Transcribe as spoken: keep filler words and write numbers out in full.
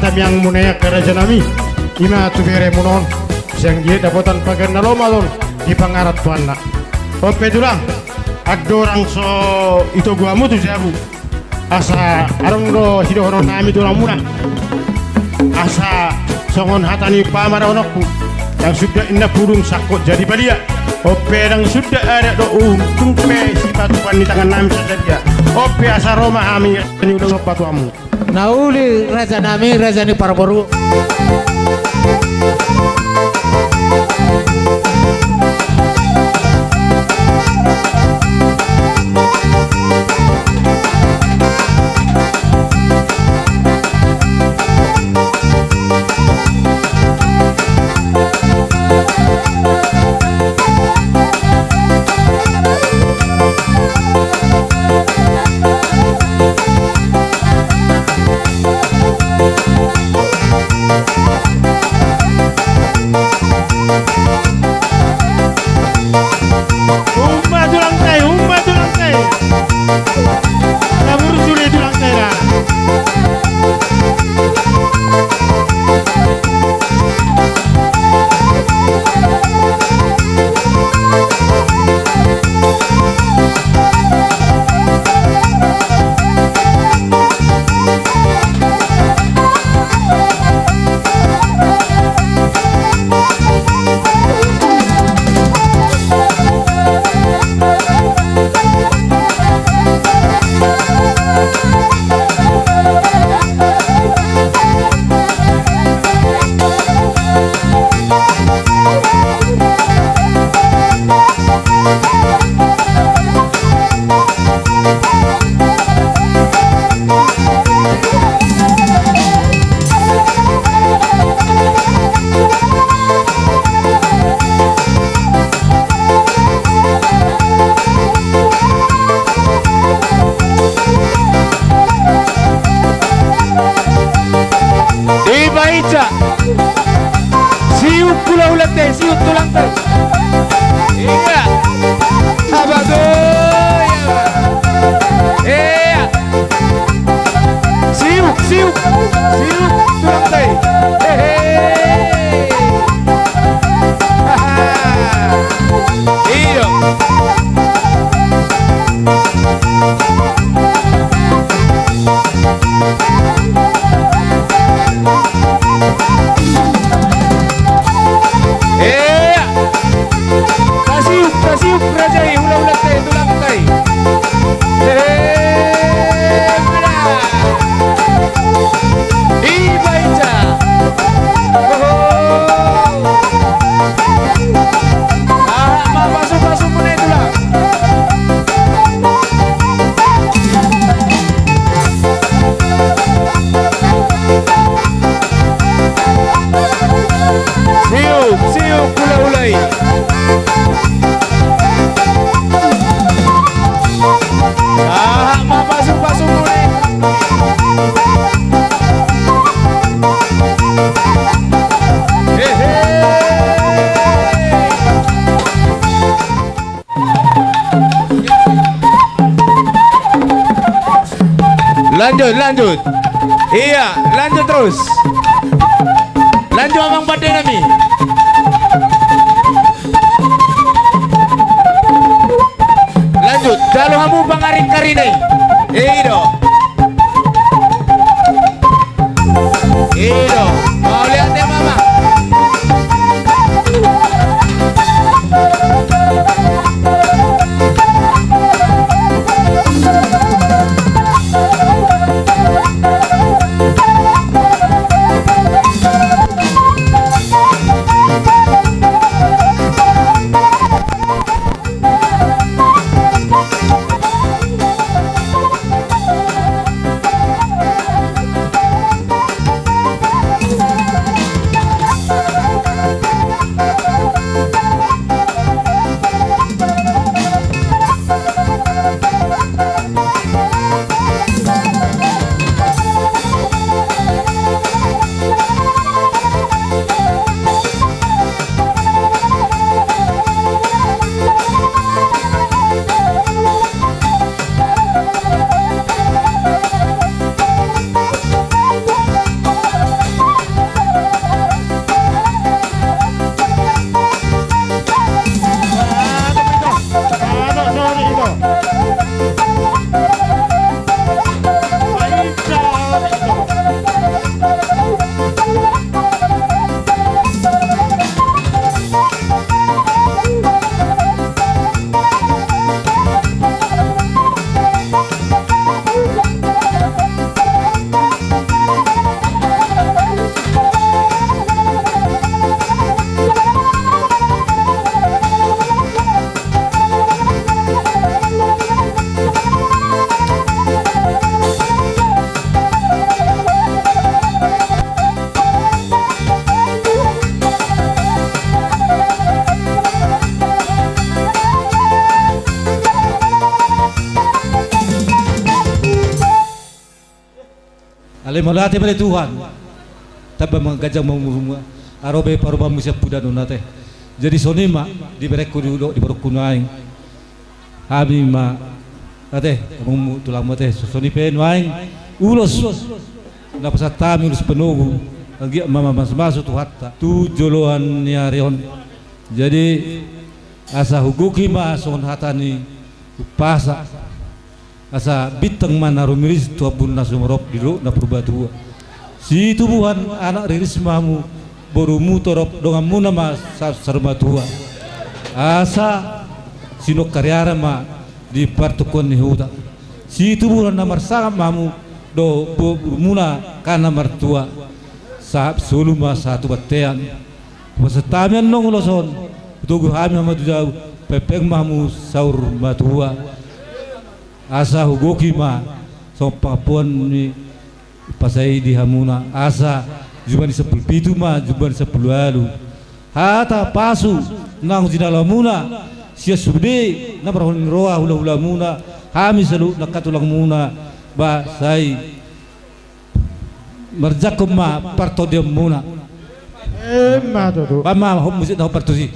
Tangiangmuna i angka raja nami, i ma tu beremuna on, sian dia dapotan pagan na lomo on di pangarantoanna. On pe tulang, andorang so itogu hamu tu jabu, asa adong do sidohonon nami tulang muna. Asa songon hata ni umpama dohononku, ndang suda inna pudung sangkot jadi padia. On pe ndang suda adat do uhum, tung pe sipatupaon ni tangan nami so sadia. On pe asa ro ma hami ni ulaon on patuamu. Na uli raja nami, raja ni parboru. Umma tulang tai, umma tulang tai. Tabur suli tulang tai ra. Iba ica. Siuk hulahula te, siuk tulang te. Iya. Sabago. Iya. Iya. Siuk, siuk, siuk tulang te. Hehe. Haha. Iyo. Iya. Tasiuk, tasiuk raja i, hulahula te, tulang te. Hehe, mana? Iba ica. Oho. Aha ma pasupasumuna i tulang. Siuk, siuk hulahula i. Aha ma pasupasumuna i. Hehe. Lanjut, lanjut. Iya, lanjut terus. Lanjut, amang pande nami. Lanjut, jalo hamu pangaringkarinai. I do. I do. Mauliate ma, amang. Mauliate ma di Tuhan. Tamba ma ganjang ma umurmu. Ro be parumaenmu sian Pudanon ate. Jadi songon i ma di berengku di, di borungku nuaeng. Hami ma ate, amangmu, tulangmu ate, songon i pe nuaeng ulos na pasahat hami ulos panogu, anggiat ma mamasumasu Tuhanta tu joloan ni ari on. Jadi asa hugohi ma songon hata ni umpasa, asa bintang ma na rumiris tu ombun na sumorop di dolok na purbatua. Situbuan anak riris ma hamu, borumu torop donganmuna ma sa-, saur matua. Asa sinongkariara ma di partungkoan ni huta. Situbuan na marsangap ma hamu dohot bo-, borumuna angka na martua. Sahat solu ma sahat tu bontean. Pasahat hami annon ulos on, hutogu hami hamu tu jabu, pengpeng ma hamu saur matua. Asa hugohi ma songon pangampuon ni umpasa i di hamuna, asa jumadi sampulu pitu ma jumadi sampulu ualu. Hata pasu naung jinalomuna sian sude na marhon roha hulahulamuna, hami saluhut angka tulangmuna, ba sai marjangkon ma partondionmuna. Emma tutu. Ba ma hot musik na hot partusi.